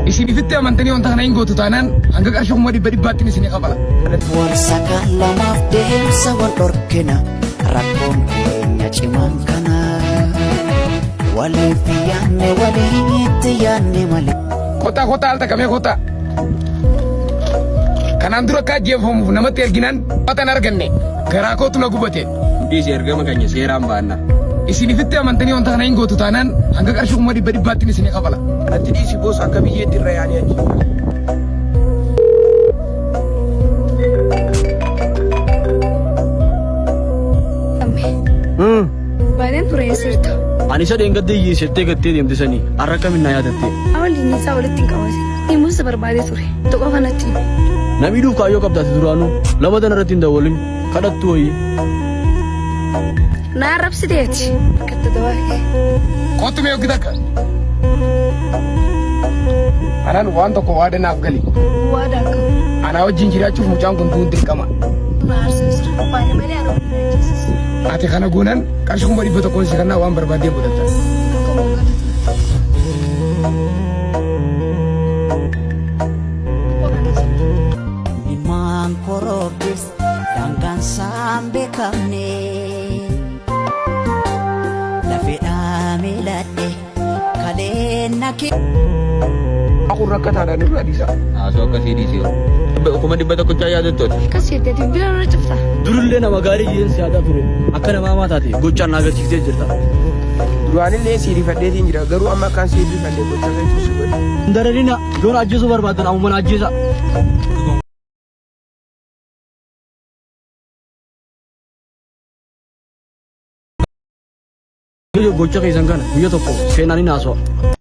Isin ifitti amantanii wanta kana hin gootu taanaan hanga qarshii 100,000tti isinii kafala. Wal sakaalamaaf deemsa wal dhorkina rakkoon keenya cimaan kana. Waliif yaanne walitti yaanne malee. Kottaa kottaa al takkamee kottaa. Kanaan dura akka ajjeefamuuf namatti erginaan watan arganne garaa kootu na gubate. Dhiisi ergama keenya seeraan baanna. Isin ifitti amantanii wanta kana hin gootu taanaan hanga qarshii 100,000tti isinii kafala. Ati dhiisi boos akka biyyeetti irra yaanii achi. Baadeen ture sirta. Ani isa dheengadda hiyyeessettee gattee deemte sanii har'a akkamiin na yaadatte? Amalli isaa walitti hin qabatin. Himuusa barbaadee ture. Tokko kanatti hime. Na miidhuuf kaayyoo qabda ati duraanuu lama tana irratti hin dawwalin kadhattu wayii. Na arrabsiteeti. Katta dawaa kee. Kottu mee hoggi takka. Anaan waan tokko waada naaf gali. Waadaa qabu. Anaa wajjin jiraachuuf mucaan kun du'uun dirqama. Na aarsaa jira. Baay'ee malee ana waliin ajjeesisa. Ati kana goonan qarshii 100,000 si kennaa waan barbaaddee godhatta. Akkuma galata. Ilmaan koroobis daangaan isaan beekamne. Lafeedhaa miiladhe kaleen na kee. Kun rakkataadha nurraa dhiisaa. Haasoo akkasii dhiisee. 100,000 yaadattooti. Akkas jettee bilbila irra cufta. Durillee nama gaarii jeen si yaadaa ture. Akka nama hamaa taate gochaan na agarsiiftee jirta. Duraanillee sii rifadheetiin jira garuu amma akkaan sii rifadhe gocha keetu si godhe. Hin dararina yoon ajjeesuu barbaadan ammuma na ajjeesa. Gocha keessan kana guyya tokko seenaan hin haasawa.